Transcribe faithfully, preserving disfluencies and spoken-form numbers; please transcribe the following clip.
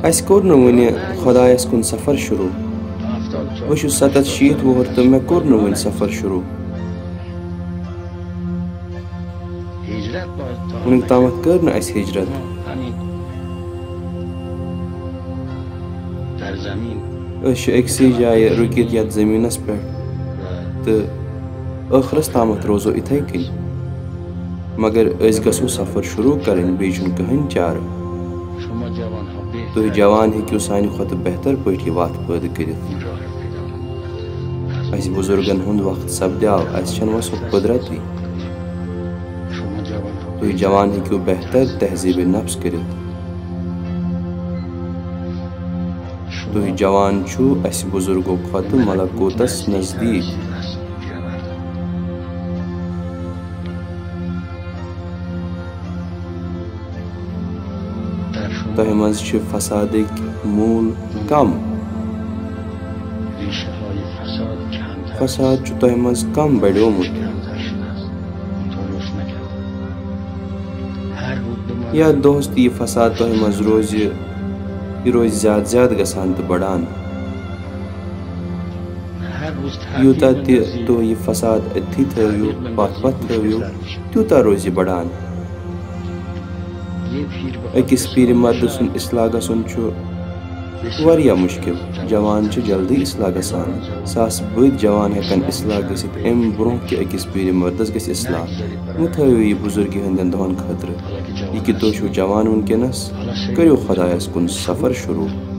اسہِ کوٚر نہٕ وُنہِ خۄدایس کُن سفر شروع۔ بہٕ چھُس ستتھ شیٖتھ وُہُر تہٕ مےٚ کوٚر نہٕ وُنہِ سفر شروع۔ وُنیُک تامتھ کٔر نہٕ اسہِ ہجرت۔ أسۍ چھِ أکسٕے جایہِ رُکِتھ یتھ زٔمیٖنس پٮ۪ٹھ، تہٕ ٲخرس تامتھ روزو اِتھے کٔنۍ۔ مگر أسۍ گژھو سفر شروع کرٕنۍ، بیٚیہِ چھُنہٕ کٕہٕنۍ چارٕ۔ تُہۍ جوان ہیٚکِو سانہِ کھۄتہٕ بہتر پٲٹھۍ یہِ وتھ پٲدٕ کٔرِتھ۔ اسہِ بُزرگن ہُنٛد وقت سپدیو، اسہِ چھنہٕ وۄنۍ سُہ قدرتٕے۔ تُہۍ جوان ہیٚکِو بہتر تہذیب نفس کٔرِتھ۔ تُہۍ جوان چھِو اسہِ بُزرگو کھۄتہٕ ملکوتس نزدیٖک۔ تۄہہِ منٛز چھِ فسادٕکۍ موٗل کم۔ فساد چھُ تۄہہِ منٛز کم بڑیومُت۔ یتھ دۄہس تہِ یہِ فساد تۄہہِ منٛز روزِ، یہِ روزِ زیادٕ زیادٕ گژھان تہٕ بڑان۔ یوٗتاہ تہِ تُہۍ یہِ فساد أتھی تھٲوِو، پتھ پتھ تھٲوِو، تیوٗتاہ روزِ یہِ بڑان۔ أکِس پیٖرِ مردٕ سُنٛد اصلاح گژھُن چھُ واریاہ مُشکِل۔ جوان چھِ جلدی اصلاح گژھان۔ ساسہٕ بٔدۍ جوان ہٮ۪کن اصلاح گٔژھِتھ، امہِ برونٛہہ کہِ أکِس پیٖرِ مردس گژھِ اصلاح۔ مہٕ تھٲوِو یہِ بُزرگی ہٕنٛدٮ۪ن دۄہن خٲطرٕ۔ یہِ کہِ تُہۍ چھِو جوان وُنکیٚنس، کٔرِو خۄدایس کُن سفر شروع۔